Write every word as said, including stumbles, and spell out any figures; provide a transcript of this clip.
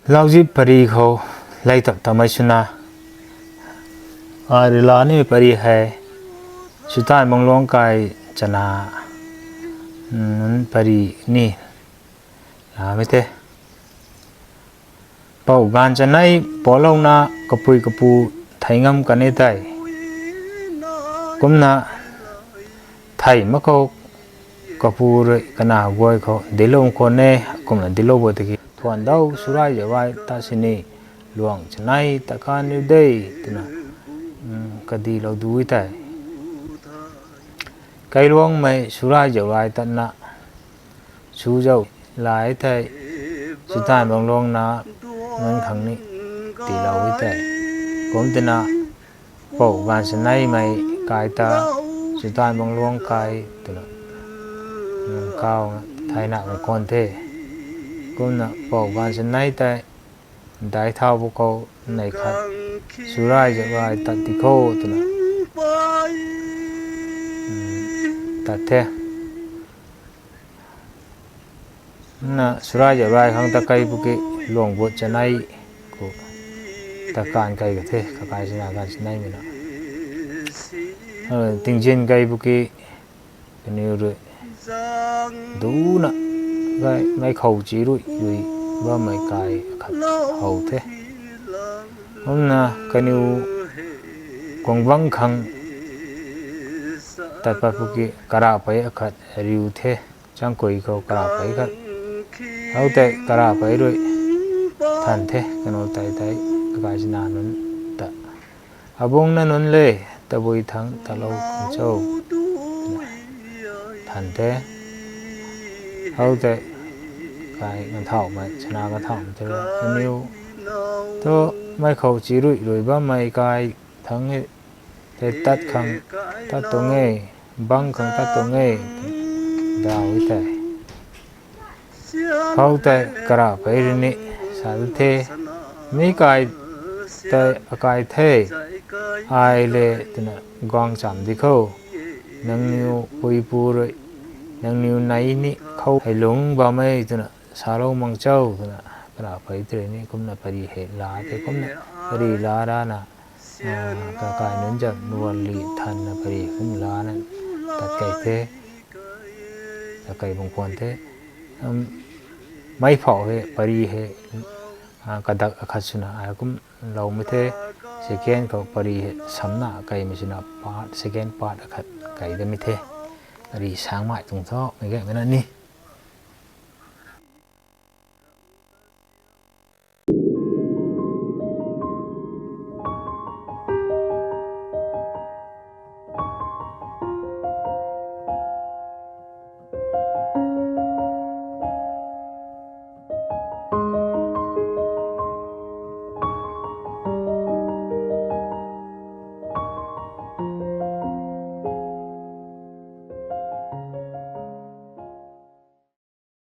Lauzip pari khou lei tap tamei swna, a, rila ni pari hei, Sutan Bangluang kai chana, mm, pari ni, lamei the. Pou ganv chanei palouna kapui kapu thei ngam kan e tei. Kumna thei mak khou kapu rui kana guay khou dilou khwan e, kumna dilou bo tiki, thuan dau Surai Zaurai ta sini luang chanei ta kan riu de, twna, mm, kadilou du tei. Kailuangmei Surai Zaurai tatna, Suzau lai tei, Sutan Bangluang na nunc khang ni tiilou e tei. Kum twna, pou ganv chaneimei kai ta, Sutan Bangluang kai twna, mm, kau theina kan khwan the. Kumna pou ganv chanei tei, dai thau bu khou nei khat, Surai Zaurai tat ti khou twna, mm, tat the. Na Surai Zaurai khang ta kei bu ki luang but chanei khou ta kan kei ka the, kakai chana ganv chaneimei na. Tingzin kei bu ki kaniw rui duna, kai, mei khou chi rui rui bammei kai akhat how the. Kumna kaniw guangbangc khang tat pat bu ki karahpei akhat riu the, changkui khou karahpei khat. How tei karahpei rui than the, kanu tei tei kakai chana nunc ta, Abungc na nunc le, tabui thangc talou khang cho, than the. How tei kai ganthauhmei, chana ganthauhmei tei aniw thu mei khou chi rui rui bammei kai thangc e, tei tat khang tat tuang e, bangc khang tat tuang e, daw e tei. How tei karahpei rui ni sa the, mi kai tei akai the, ai le twna guang cham di khou, nangniw puipu rui, nangniw nei ni khou hei lungc bam e twna salou mang cho twna, karahpei tei rui ni kumna pari hei la the, kumna pari la rana, a, kakai nunc zam nuanli thanna pari kum lana tat kei the, kakai bung khwan the. Meic phauh hei pari hei, a, kadak akhat swna ai kum loumei the, second khou pari hei samna kaimei swna part, second part akhat kai damei the. Pari sangmei tuang thu mei gaymei na ni.